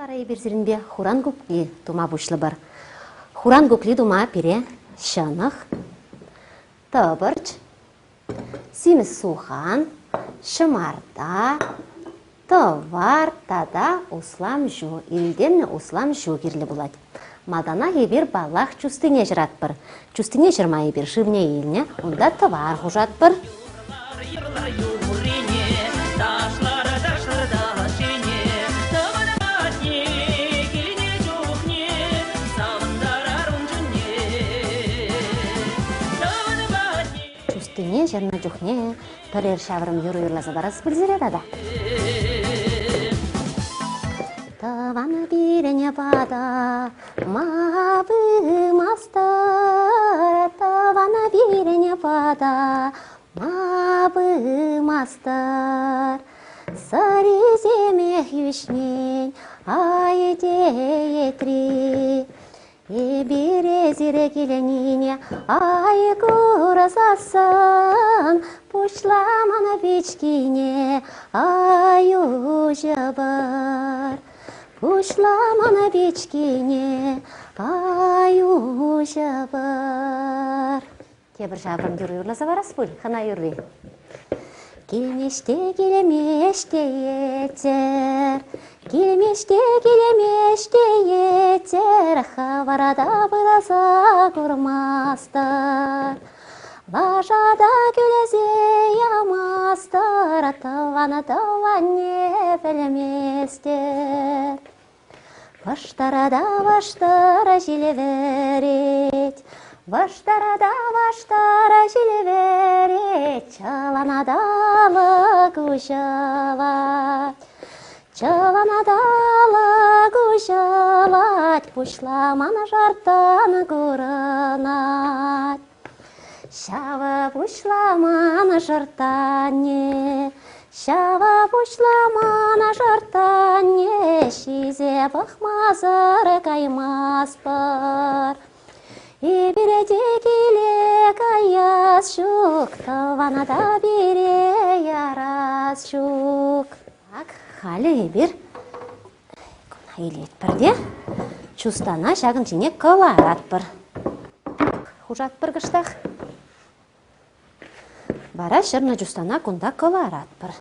Вара эпир сирӗнпе хуран кукли тума пуҫлӑпӑр. Хуран кукли тума пире ҫӑнӑх, тӑпӑрч, симӗс сухан, ҫӑмарта, тӑвар тата услам ҫу, ирӗлтернӗ услам ҫу кирлӗ пулать. Малтанах эпир, паллах, чустине ҫӑратпӑр. Чустине ҫӑрма эпир шывне илнӗ, унта тӑвар хушатпӑр. Чустине ҫӑрнӑ чухне пӗрер ҫаврӑм юрӑ юрласа парас пуль сире тата. Тӑван пирӗн пата ма пымастӑр, тӑван пирӗн пата ма пымастӑр. Сӑрисемех йӳҫмен, ай теетри. Эпир эсир килнине ай курсассӑн пуҫламан пичкине ай уҫӑпӑр. Пуҫламан пичкине ай уҫӑпӑр. Тепӗр ҫаврӑм юрӑ юрласа парас пуль, хӑна юрри. Килмест те, килмест теетӗр, килмест те, килмест теетӗр, хӑвӑра та пырса курмастӑр. Лаша та кӳлесе ямастӑр, тӑван тӑванне пӗлместӗр. Вӑштӑра та вӑштӑра ҫил вӗрет, Вӑштӑра та вӑштӑра ҫил вӗрет, Чӑлана та алӑк уҫӑлать. Чӑлана та алӑк уҫӑлать, Пуҫламан шартан курӑнать. Ҫавӑ пуҫламан шӑрттанне, ҫавӑ пуҫламан шӑрттанне ҫисе пӑхмасӑр каймастпӑр. Эпир те киле каяс ҫук, тӑвана та пире ярас ҫук. Ак халӗ эпир куна илетпӗр те чустана ҫакӑн ҫине кӑларатпӑр. Хушатпӑр кӑштах. Вара ҫӑрнӑ чустана кунта кӑларатпӑр.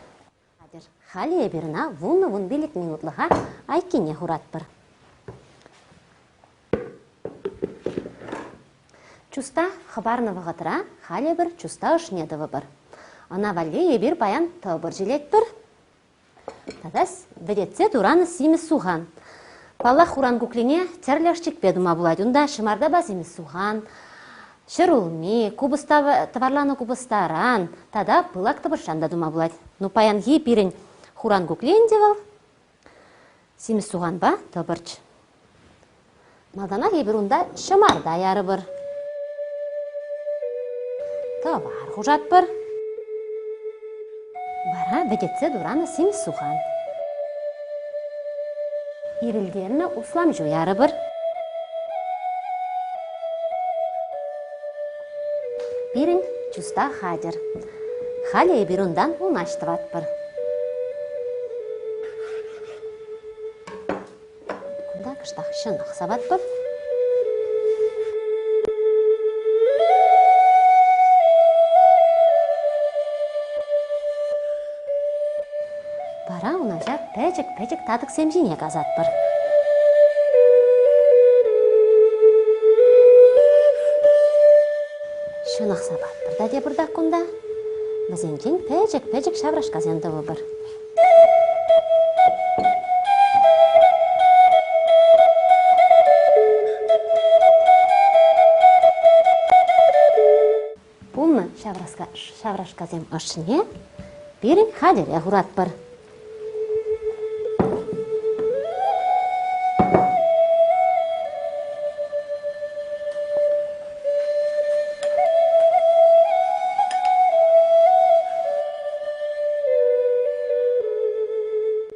Хатӗр. Халӗ эпир ӑна вунӑ-вунпилӗк минутлӑха айккине хуратпӑр. Чуста хӑпарнӑ вӑхӑтра халӗ эпир чуста ӑшне тӑвӑпӑр. Ӑна валли эпир паян тӑпӑр ҫилетпӗр. Тата вӗтетсе туранӑ симӗс сухан. Паллах, хуран куклине тӗрлӗ ӑшчикпе тума пулать. Унта ҫӑмартапа симӗс сухан, ҫӗрулми, купӑста, тӑварланӑ купӑстаран тата пылак тӑпӑрчан та тума пулать. Ну, паянхи пирӗн хуран кукли ӗнтӗ вӑл симӗс суханпа тӑпӑрч. Малтанах эпир унта ҫӑмарта ярӑпӑр. Тӑвар хушатпӑр. Вара вӗтетсе туранӑ симӗс сухан. Ирӗлтернӗ услам ҫу ярӑпӑр. Пирӗн чуста хатӗр. Халӗ эпир унтан унаҫ тӑватпӑр. Кунта кӑштах ҫӑнӑх саватпӑр. Вара унаҫа пӗчӗк-пӗчӗк татӑксем ҫине касатпӑр. Ҫӑнӑх сапатпӑр та тепӗртак кунта. Вӗсенчен пӗчӗк-пӗчӗк ҫаврашкасем тӑвӑпӑр. Пулнӑ ҫаврашкасем ӑшне пирӗн хатӗре хуратпӑр.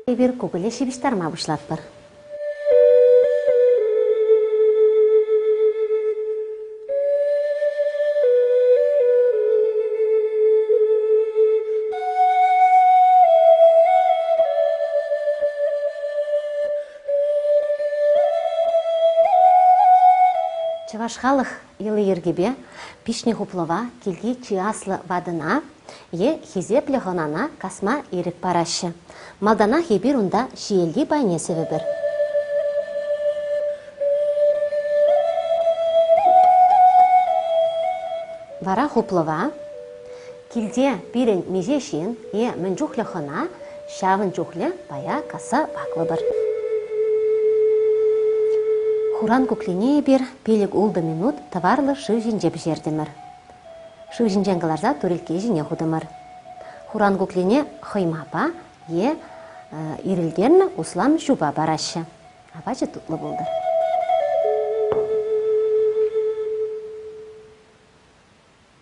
Эпир кукӑле ҫыпӑҫтарма пуҫлатпӑр. Чӑваш халӑх йӑли-йӗркипе пиҫнӗ хуплӑва килти чи аслӑ ватӑна е хисеплӗ хӑнана касма ирӗк параҫҫӗ. Малтанах эпир унта ҫиелти пайне сӗвӗпӗр. Вара хуплӑва килте пирӗн миҫе ҫын е мӗн чухлӗ хӑна, ҫавӑн чухлӗ пая касса ваклӑпӑр. Хуран куклине эпир пилӗк-ултӑ минут тӑварлӑ шыв ҫинче пӗҫертӗмӗр. Шыв ҫинчен кӑларса турилкке ҫине хутӑмӑр. Хуран куклине хӑймапа е ирӗлтернӗ услам ҫупа параҫҫӗ. Апачӗ тутлӑ пултӑр.